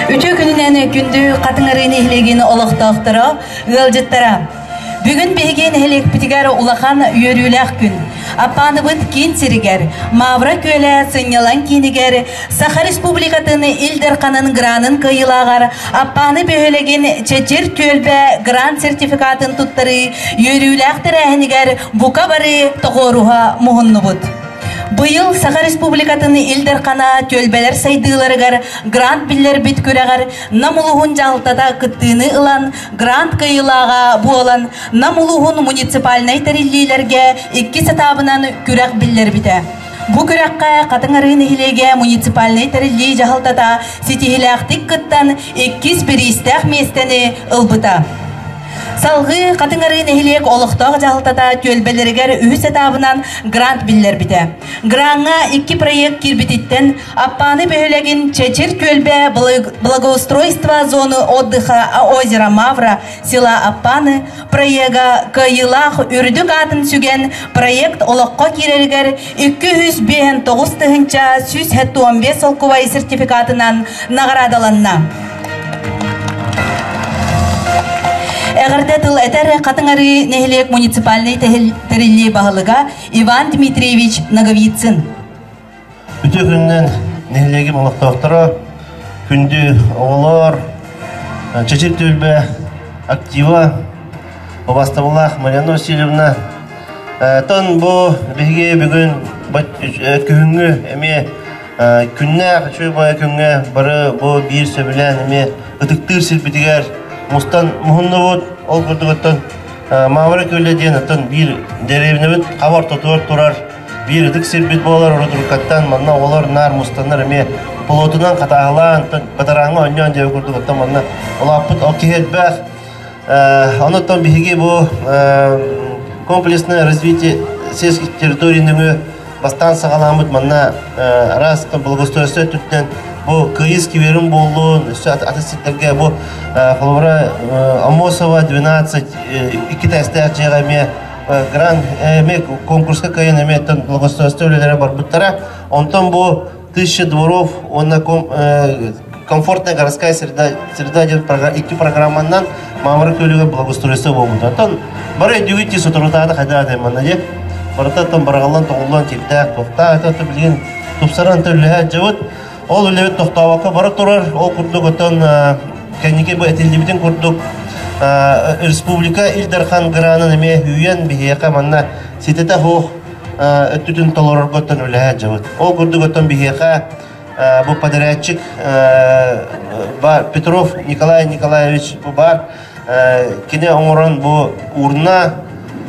Үтүө күнүнэн күндү Хатыҥ Арыы нэһилиэгин олохтоохторо, ыалдьыттара! Бүгүн биһиги нэһилиэкпитигэр улахан үөрүүлээх күн. Аппааныбыт киин сиригэр, Мавра күөлэ сынньалаҥ киинигэр Саха Республикатын Ил Дарханын гранын кыайыылааҕар Аппааны бөһүөлэгин Чэчир түөлбэ грант сертификатын туттарыы үөрүүлээх тэрээһинигэр бука бары тоҕуоруһа муһуннубут. Быйыл Саха Республикатын Ил Дархана түөлбэлэр сайдыыларыгар грант биллэрбит күрэҕэр Нам улууһун дьаһалтата кыттыыны ылан, грант кыайыылааҕа буолан, Нам улууһун муниципальнай тэриллиилэргэ иккис этабынан күрэх биллэрбитэ. Бу күрэххэ Хатыҥ Арыы нэһилиэгэ муниципальнай тэриллии дьаһалтата ситиһиилээхтик кыттан иккис бириистээх миэстэни ылбыта. Салгыы Хатыҥ Арыы нэһилиэк олохтоох дьаһалтата түөлбэлэригэр үһүс этабынан грант биллэрбитэ. Граҥҥа икки проект киирбититтэн Аппааны бөһүөлэгин Чэчир түөлбэ благоустройство зоны отдыха озера Мавра села Аппааны проега кыайыылаах үрдүк аатын сүгэн проект олоххо киирэригэр 259 175 солкуобай сертификатынан наҕараадаланна. Эҕэрдэ тыл этэр Хатыҥ Арыы нэһилиэк муниципальнай тэриллии баһылыга Иван Дмитриевич Ноговицын. Үтүө күнүнэн нэһилиэгим олохтоохторо, күндү оҕолор, Чэчир түөлбэ актива, убастабыллаах Марьяна Васильевна. Тон бу биһиги бүгүн күһүҥҥү эмиэ күннээх үчүгэй баҕайы күҥҥэ бары бу биир сөбүлээн эмиэ ытыктыыр сирбитигэр мустан муһуннубут. Ол курдук оттон Маавара күөлэ диэн оттон биир дэриэбинэбит хаба ортотугар турар биир ытык сирбит буолар урутуруккаттан манна оҕолор наар мустаннар эмиэ полуотунан хатааһылаан бадарааҥҥа оонньоон диэбит курдук оттон манна улааппыт ол киһи элбэх. Онон биһиги бу комплексное развитие сельских территорий нөҥүө бастаан саҕаламмыт манна араас благоустройство өттүттэн бу Кыйыс скверин буоллун, өссө атын сирдэргэ бу холобура Амосова 12 икки этээстээх дьиэҕэ эмиэ гран эмиэ конкурска кыайан эмиэ благоустройство үлэлэрэ барбыттара. Онтон бу тысяча дворов уонна комфортная городская среда, среда диэн икки программаннан Маамара күөлүгэр благоустройство буолбута. Оттон бары өйдүүгүт дии соторутааҕыта хайдах этэй манна дии. Барыта оттон бараҕаллан тоҕуллан кирдээх туохтаах это билигин тупсаран төллөһө дьыбыт. Ол үлэбит тохтообокко бара турар. Ол курдук оттон кэнники бу этиллибитин курдук республика Ил Дархан гранын эмиэ үүйэн биһиэхэ манна ситэтэ суох өттүтүн толорорго оттон үлэһэ дьыбыт. Ол курдук оттон биһиэхэ бу подрядчик бар Петров Николай Николаевич бу бар кини оҥорон бу урна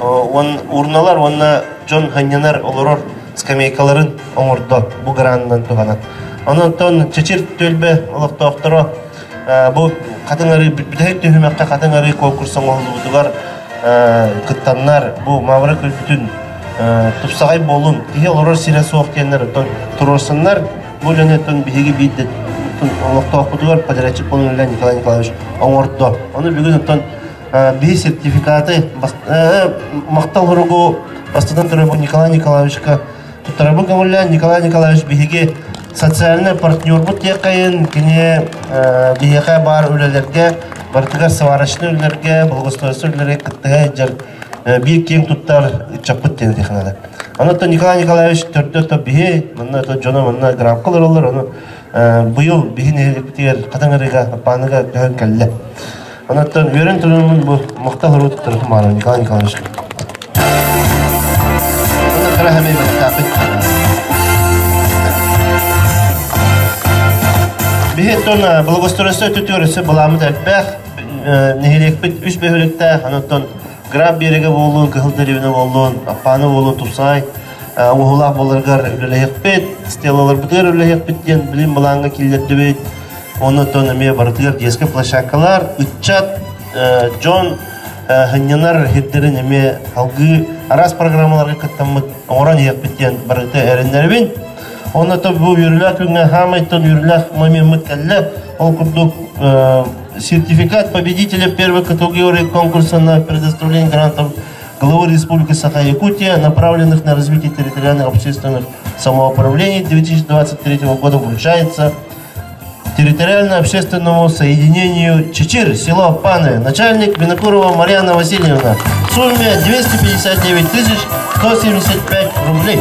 урналар уонна дьон ханньанар олорор скамейкаларын оҥордо бу гранынан туһанан. Онон Чэчир түөлбэ олохтоохторо бу Хатыҥ Арыы бүтэһик түһүмэххэ Хатыҥ Арыы конкурс оҥоһуллубутугар кыттаннар бу Мавра күлбүтүн тупсаҕай буолун, киһи олорор сирэ суох диэннэр оттон туруорсаннар, бу үлэни оттон биһиги биир олохтоохпутугар подрядчик буолан үлэлээн Николай Николаевич оҥордо. Ону бүгүн оттон биһи сертификаты махтал суругу бастатан туран Николай Николаевичка туттарабын көҥүллээн Николай Николаевич биһиги социальный партнербут диэххэйин кини биһиэхэ баар үлэлэргэ барытыгар сварочный үлэлэргэ благоустройство үлэлэргэ кыттыһа сылдьар биир киэҥ туттар ыччаппыт диэн этиэххэ наада. Онон Николай Николаевич төрдө то биһи, манна то дьоно манна графка олороллор, ону быйыл биһи нэһилиэкпитигэр Хатыҥ Арыыга, Аппааныга көһөн кэллэ. Онон үөрэн тураммын бу махтал уруут туттарым Николай Николаевич. Биһи оттон благоустройство өттүтүгэр өссө былааммыт элбэх. Нэһилиэкпит үс бөһүөлэктээх, онон Граф биэрэгэ буоллун, Кыһыл дэриэбинэ буоллун, Аппааны буоллун, тупсаҕай оҥоһуулаах буоларыгар үлэлэһиэхпит, стелаларбытыгар үлэлэһиэхпит диэн билим былааҥҥа киллэрдибит. Онон эмиэ барытыгар детскай площадкалар, ыччат, дьон сынньанар сирдэрин эмиэ салгыы араас программаларга кыттаммыт оҥорон иһиэхпит диэн барыта эрэннэрэбин. Онно бу үөрүүлээх күҥҥэ хаамайтан үөрүүлээх момеммыт кэллэ. Ол курдук сертификат победителя первой категории конкурса на предоставление грантов главы Республики Саха-Якутия, направленных на развитие территориальных общественных самоуправлений 2023 года вручается. Территориально-общественному соединению Чечир, село Паны, начальник Винокурова Марьяна Васильевна. В сумме 259 175 рублей.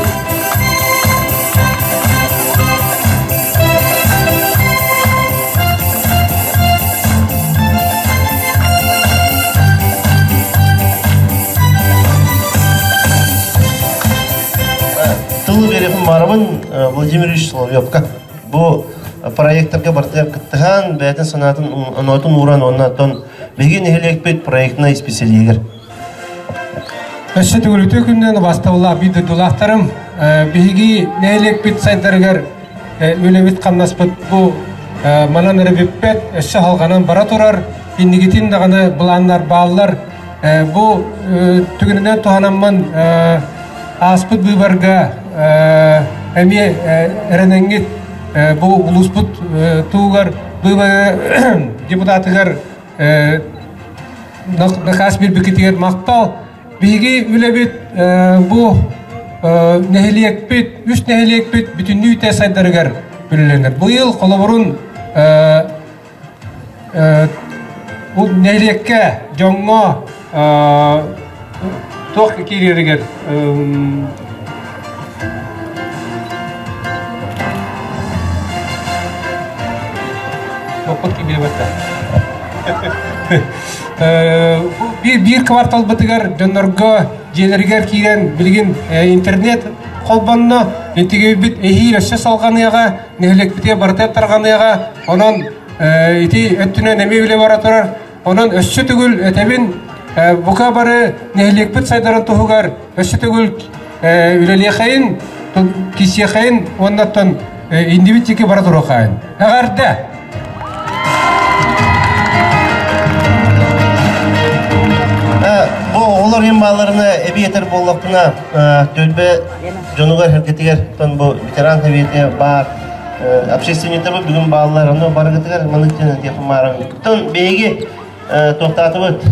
Тылы берехин барабын Владимир Ильич Соловьевка. Бу проекттарга бартыгар кыттыһан, бэйэтин санаатын оноотун ууран уонна оттон биһиги нэһилиэкпит проектнай исписэлиигэр. Өссө төгүлүтүү күннэн убастабыллаах биир дойдулаахтарым, биһиги нэһилиэкпит сайдарыгар үлэбит-хамнаспыт бу манан эрэ бүппэт, өссө халҕанан бара турар, иннигитин даҕаны былааннар бааллар. Бу түгэнинэн туһанаммын ааспыт быыбарга эмиэ эрэнэҥҥит бу улууспут туһугар быыбары депутатыгар накаас биэрбиккитигэр махтал. Биһиги үлэбит бу нэһилиэкпит, үс нэһилиэкпит бүтүннүү сайдарыгар үлэлэнэр. Быйыл холобурун бу нэһилиэккэ дьоҥҥо туох киирэригэр биир кварталбытыгар дьоннорго дьиэлэригэр киирэн билигин интернет холбонно интигибит эһиил өссө салҕаныаҕа нэһилиэкпитигэр барыта тарҕаныаҕа онон ити өттүнэн эмиэ үлэ бара турар. Онон өссө төгүл этэбин, бука бары нэһилиэкпит сайдарын туһугар өссө төгүл үлэлиэхэйин, кисиэхэйин уоннаттан индибит диэки бара туруохайын. Эҕэрдэ! Бу оҕолор им бааларына эбии этэр буоллахпына, түөлбэ дьонугар эргэтигэр бу ветеран сэбиэтэ баар общественниктарбыт бүгүн бааллар, ону барыгытыгар маннык диэн этиэхпин баарабын. Оттон биһиги туохтаатыбыт?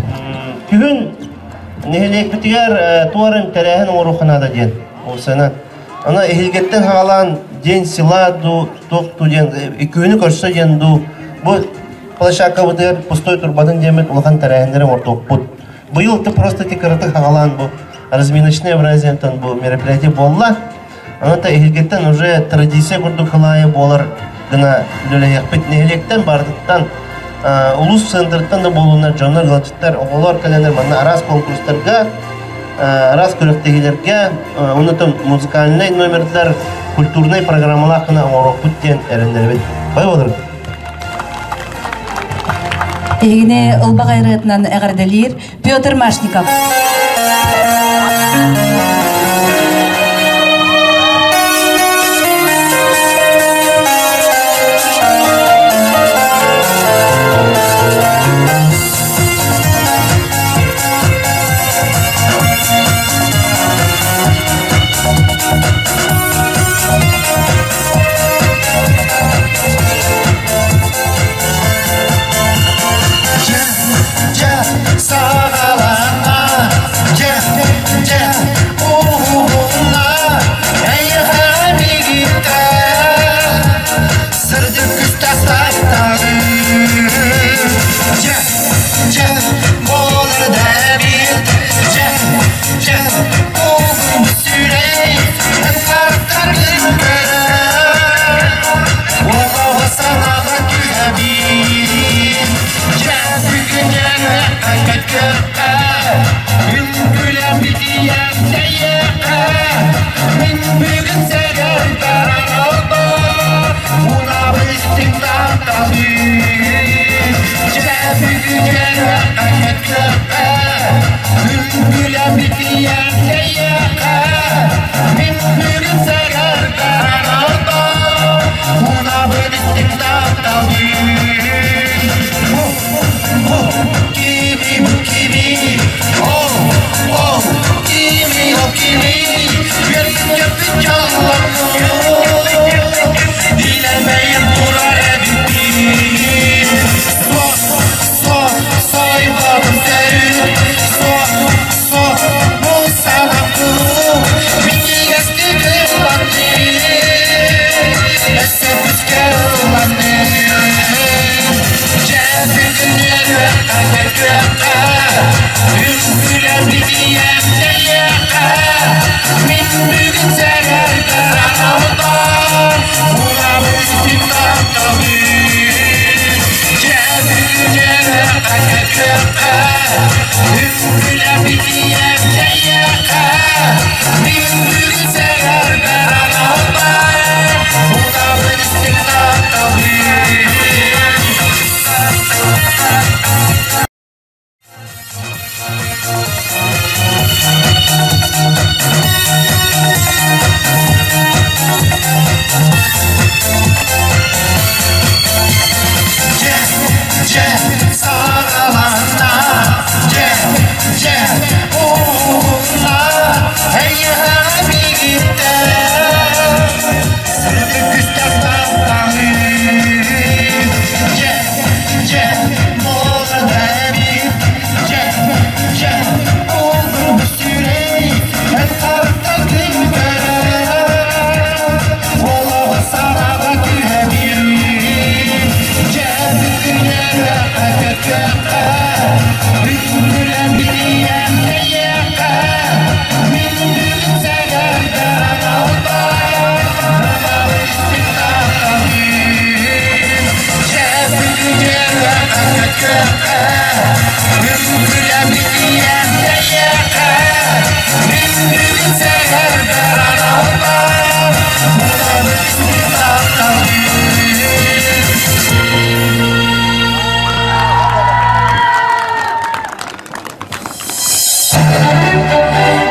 Күһүн нэһилиэкпитигэр туорын тэрээһин оҥоруохха наада диэн уопсайынан. Аны эһилгэттэн хаалаан день села дуу, туох дуу диэн күһүнү көрсө диэн дуу бу площадкабытыгар пустой турбатын диэммит улахан тэрээһиннэри оҥортуохпут. Быйыл ты просто ти кыратык хаалаан бу разминочный образиятан бу мероприятие буолла. Ону эһилгэттэн уже традиция курдук халаайы буолар гына үлэлэһиэхпит. Нэһилиэктэн барытыттан улуус центрыттан да буолунар дьоннор, ыалдьыттар, оҕолор кэлэннэр манна араас конкурстарга, араас күрэхтэһиилэргэ, оннотон музыкальнай номердар, культурнай программалаах гына оҥоруохпут диэн эрэннэрэбит. Бай болорун. Эһигини ылбаҕай ырыатынан эҕэрдэлиир Петр Машников. Дьэ, саҕалана, дьэ, дьэ.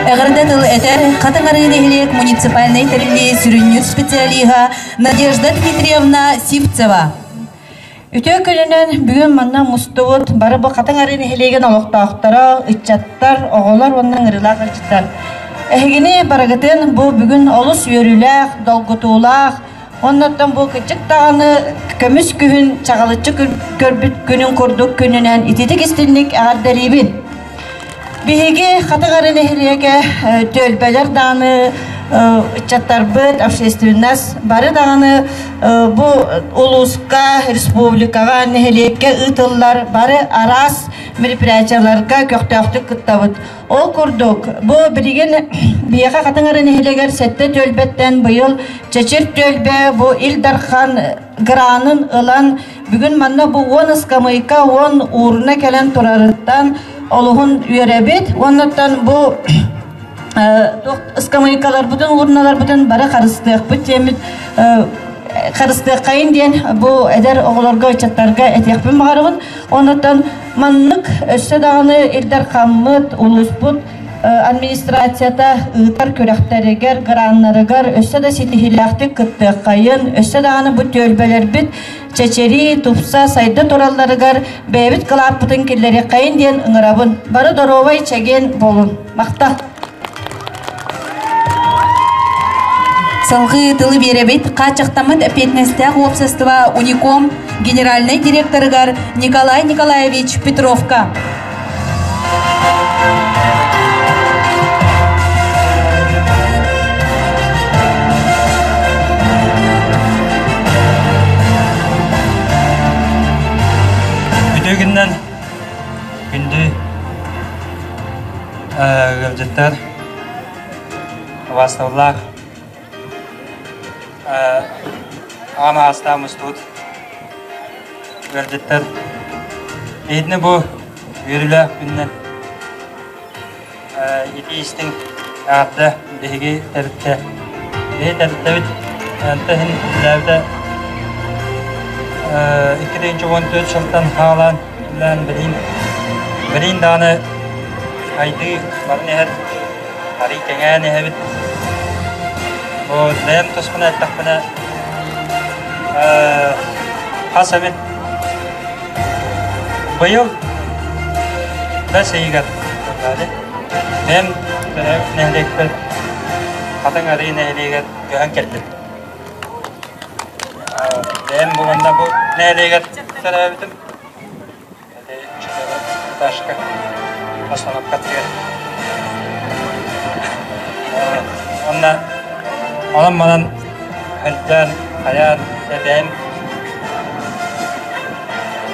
Эҕэрдэ тыл этэр Хатыҥ Арыы нэһилиэк муниципальнай тэриллии сүрүннүүр специалиһа Надежда Дмитриевна Сивцева. Үтүө күнүнэн бүгүн манна мустубут бары бу Хатыҥ Арыы нэһилиэгин олохтоохторо, ыччаттар, оҕолор уонна ыҥырыылаах ыалдьыттар. Эһигини барыгытын бу бүгүн олус үөрүүлээх, долгутуулаах, оннуттан бу кырдьык даҕаны көмүс күһүн чаҕылыччы көрбүт күнүн курдук күнүнэн ититик истинник эҕэрдэлиибин. Биһиги Хатыҥ Арыы нэһилиэгэ түөлбэлэр даҕаны ыччаттарбыт, общественность бары даҕаны бу улууска, республикаҕа, нэһилиэккэ ыытыллар бары араас мероприятиеларга көхтөөхтүк кыттабыт. Ол курдук, бу билигин биһиэхэ Хатыҥ Арыы нэһилиэгэр сэттэ түөлбэттэн быйыл Чэчир түөлбэ бу Ил Дархан гранын ылан бүгүн манна бу 10 ыскамыйка 10 ууруна кэлэн турарыттан олуһун үөрэбит. Уоннаттан бу ыскамыйкаларбытын, ууруналарбытын бары харыстыахпыт диэммит харыстыаххайын диэн бу эдэр оҕолорго, ыччаттарга этиэхпин баҕарабын. Оннуттан маннык өссө даҕаны Ил Дархаммыт, улууспут администрацията ыытар күрэхтэригэр, граннарыгар өссө да ситиһиилээхтик кыттыаххайын, өссө даҕаны бу түөлбэлэрбит чэчирии, тупса, сайда туралларыгар бэйэбит кылааппытын киллэриэххэйин диэн ыҥырабын. Бары доруобай, чэгиэн буолун. Махтал! Салгыы тылы биэрэбит хааччахтаммыт эппиэтинэстээх уопсастыба Уником генеральнай директорыгар Николай Николаевич Петровка. Үтүө күннэн күндү ыалдьыттар, убаастабыллаах аҕам аастаах мустубут ыалдьыттар. Эһитини бу үөрүүлээх күннэн итии истиҥ эҕэрдэ биһиги тэрилтэ биһи тэрилтэбит онто иһин үлэлээбитэ 2014 сылтан хаалаан үлэлээн билигин билигин даҕаны хайдыы баран иһэр арый кэҥээн иһэбит. Бу бэйэм туспун эттэхпинэ хас эмит Быйыл бэс ыйыгар бэйэм төрөөбүт нэһилиэкпэр Хатыҥ Арыы нэһилиэгэр көһөн кэллим. Бэйэм бу манна бу нэһилиэгэр төрөөбүтүм. Этажка остановкатыгар. Онно онон-манан сылдьан, хайаан, бэйэм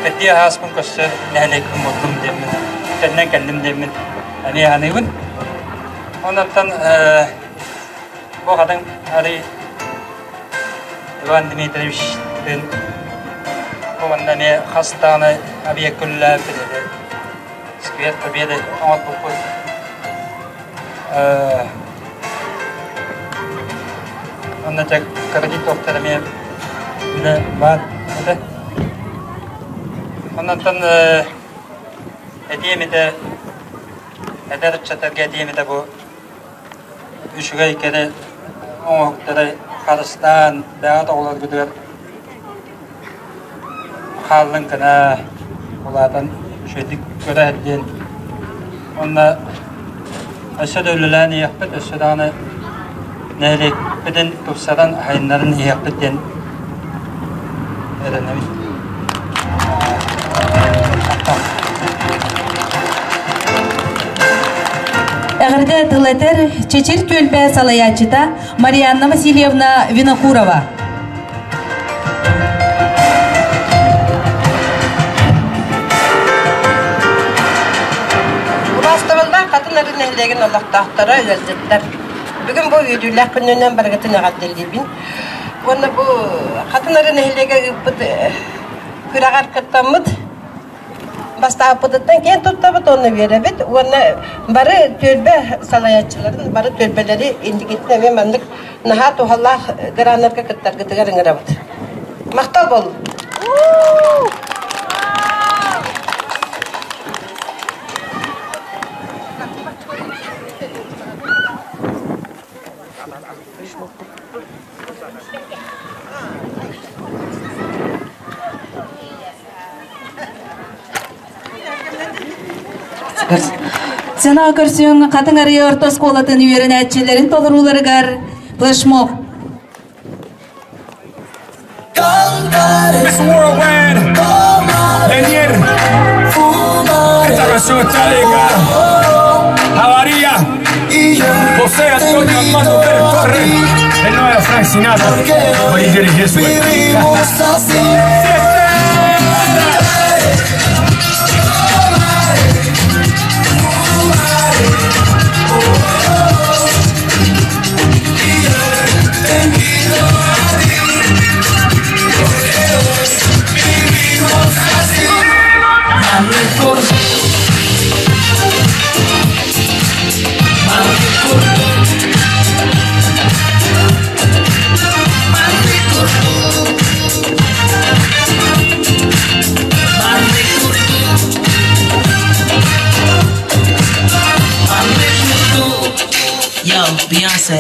Кэтии ааспын көрсө нэһилиэкпин буллум диэммин, төннөн кэллим диэммин эмиэ саныыбын. Оннуттан бу хатыҥ арый Иван Дмитриевичтыын бу манна эмиэ хас даҕаны объект үлэлээбиппит этэ. Сквер Победы оҥорбуппут. Онно дьэ кредит туохтар эмиэ үлэ баар этэ. Оннуттан этиэм этэ, эдэр ыччаттарга этиэм этэ бу үчүгэй кэрэ оҥоһуктары харыстаан бэйэҕит оҕолоргутугар хааллын гына улаатан үчүгэйдик көрө диэн уонна өссө да үлэлээн иһиэхпит, өссө даҕаны нэһилиэкпитин тупсаран айаннарын иһиэхпит диэн эрэнэбит. Эҕэрдэ тыл этэр Чэчир түөлбэ салайааччыта Марианна Васильевна Винокурова. Убаастабыллаах Хатын Арын нэһилиэгин олохтоохторо, ыалдьыттар. Бүгүн бу үөрүүлээх күнүнэн барыгытын эҕэрдэлиибин. Уонна бу Хатын Арын нэһилиэгэ ыыппыт күрэҕэр кыттаммыт бастаабыппытыттан киэн туттабыт уонна үөрэбит уонна бары түөлбэ салайааччыларын бары түөлбэлэри инникитин эмиэ маннык наһаа туһалаах граннарга кыттаргытыгар ыҥырабыт. Махтал буоллун! Сценаҕа көрсүҥ Хатыҥ Арыы орто оскуолатын үөрэнээччилэрин толорууларыгар флешмоб. Miss Worldwide, Daniel, esta canción está dedicada a María, José Antonio Armando Pérez Torres, el nuevo Frank Sinatra, but he did it his way. Yo, Beyonce.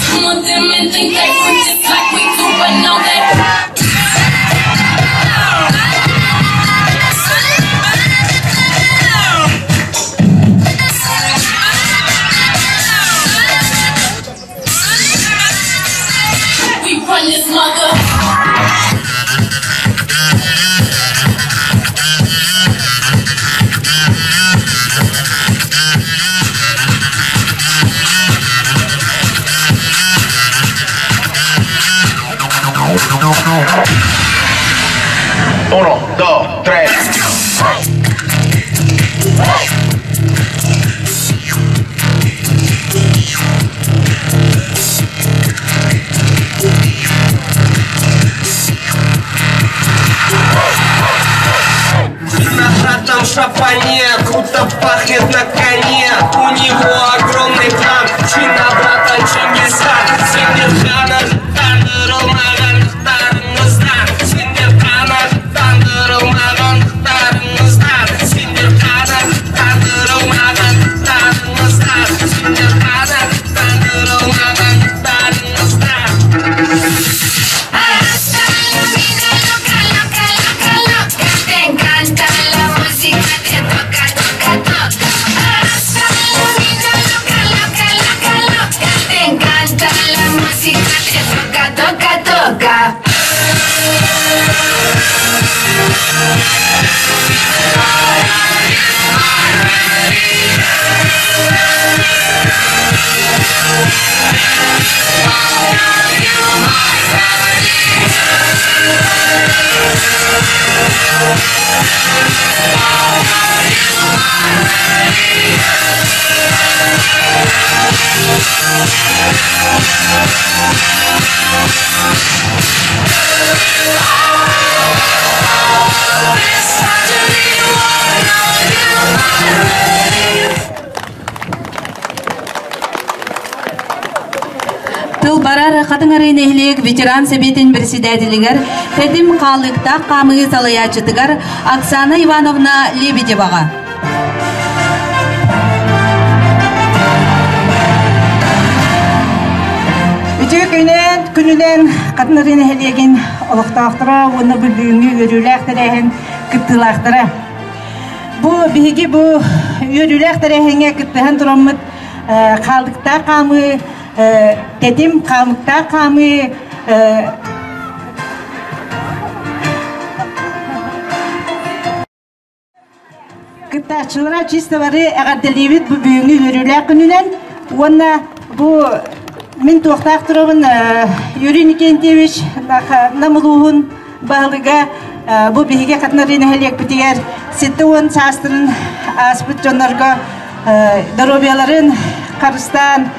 Some of them men think they run just like we do, but no, they. We run this mother. Uno, dos, tres. На братом шапане, круто пахнет на коне. У него огромный план, чина братан Чингисхан. Сендер қанағаттандырылмағандықтарыңыздан, сендер қанағаттандырылмағандықтарыңыздан, сендер қанағаттандырылмағандықтарыңыздан, сендер қанағаттандырылмағандықтарыңыздан. Hasta la vida loca, loca, loca, loca. Te encanta la música, te toca, toca, toca. Hasta la vida Тыл барар Хатыҥ Арыы нэһилиэк ветеран сэбиэтин председателигэр Тэтим хаалыктаах хаамыы салайааччытыгар Оксана Ивановна Лебедеваҕа. Үтүө күнэн, күнүнэн Хатыҥ Арыы нэһилиэгин олохтоохторо уонна бу бүгүҥҥү үөрүүлээх тэрээһин кыттыылаахтара. Бу биһиги бу үөрүүлээх тэрээһиҥҥэ кыттыһан тураммыт хаалыктаах хаамыы тэтим хаамыктаах хаамыы Кыттааччылара чисто бары эҕэрдэлиибит бу бүгүҥҥү үөрүүлээх күнүнэн уонна бу мин туохтаах турабын Юрий Никентьевич Нам улууһун баһылыга бу биһиги Хатынарыы нэһилиэкпитигэр 70 саастарын ааспыт дьоннорго доруобуйаларын харыстаан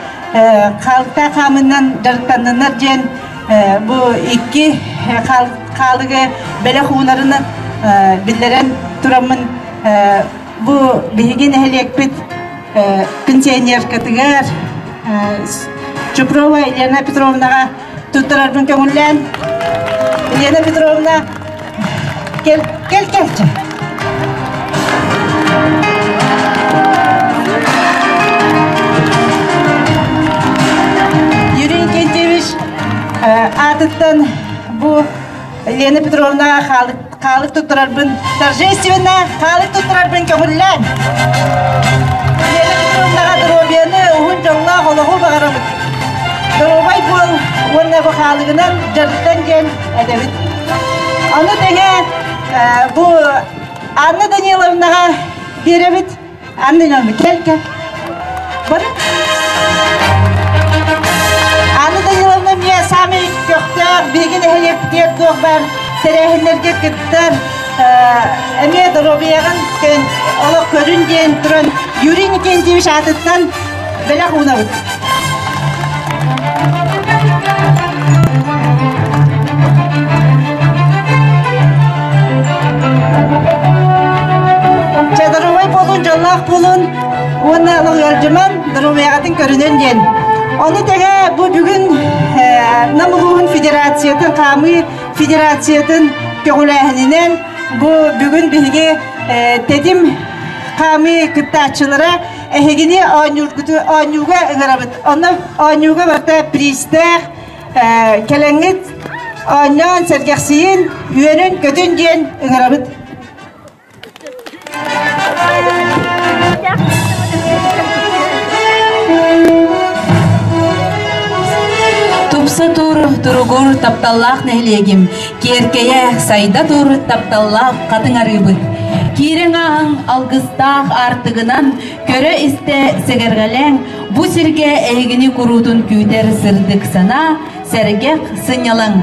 хаалыктаах хаамынан дьарыктанныннар диэн бу икки хаалыгы бэлэх уунарын биллэрэн тураммын бу биһиги нэһилиэкпит пенсионеркатыгар Чупрова Елена Петровнаҕа туттарарбын көҥүллээн Елена Петровна кэл кэл кэлчи Юрий Никитевич аатыттан бу Лена Петровна хаалык туттарарбын торжественно хаалык туттарарбын көҥүллээн. Лена Петровнаҕа доруобуйаны, уһун дьоллоох олоҕу баҕарабыт. Доруобай буол уонна бу хаалыгынан дьарыктан диэн этэбит. Ону тэҥэ бу Анна Даниловнаҕа биэрэбит. Анна Даниловна, кэл кэл. Бары. Анна Даниловна эмиэ саамай көхтөөх, биһиги нэһилиэкпитигэр туох баар тэрээһиннэргэ кыттар, эмиэ доруобуйаҕын олох көрүн диэн туран Юрий Никентьевич аатыттан бэлэх уунабыт. Чэ, доруобай буолун, дьоллоох буолун уонна ыалдьыман, доруобуйаҕытын көрүнэн диэн. Ону тэҥэ бу бүгүн Нам улууһун федерациятын, хаамыы федерациятын көҕүлээһининэн бу бүгүн биһиги тэтим хаамыы кыттааччылара Эһигини оонньууга ыҥырабыт. Онно оонньууга барыта приистээх кэлэҥҥит оонньоон сэргэхсийин, үөрүн-көтүн диэн ыҥырабыт. Тупса тур, туругур тапталлаах нэһилиэгим, киэркэйэ, сайда тур тапталлаах хатыҥ арыыбыт. Киириҥ ааһыҥ алгыстаах аартыгынан көрө-истэ сэгэргэлээҥ, бу сиргэ эһигини куруутун күүтэр сырдык санаа, сэргэх сынньалаҥ.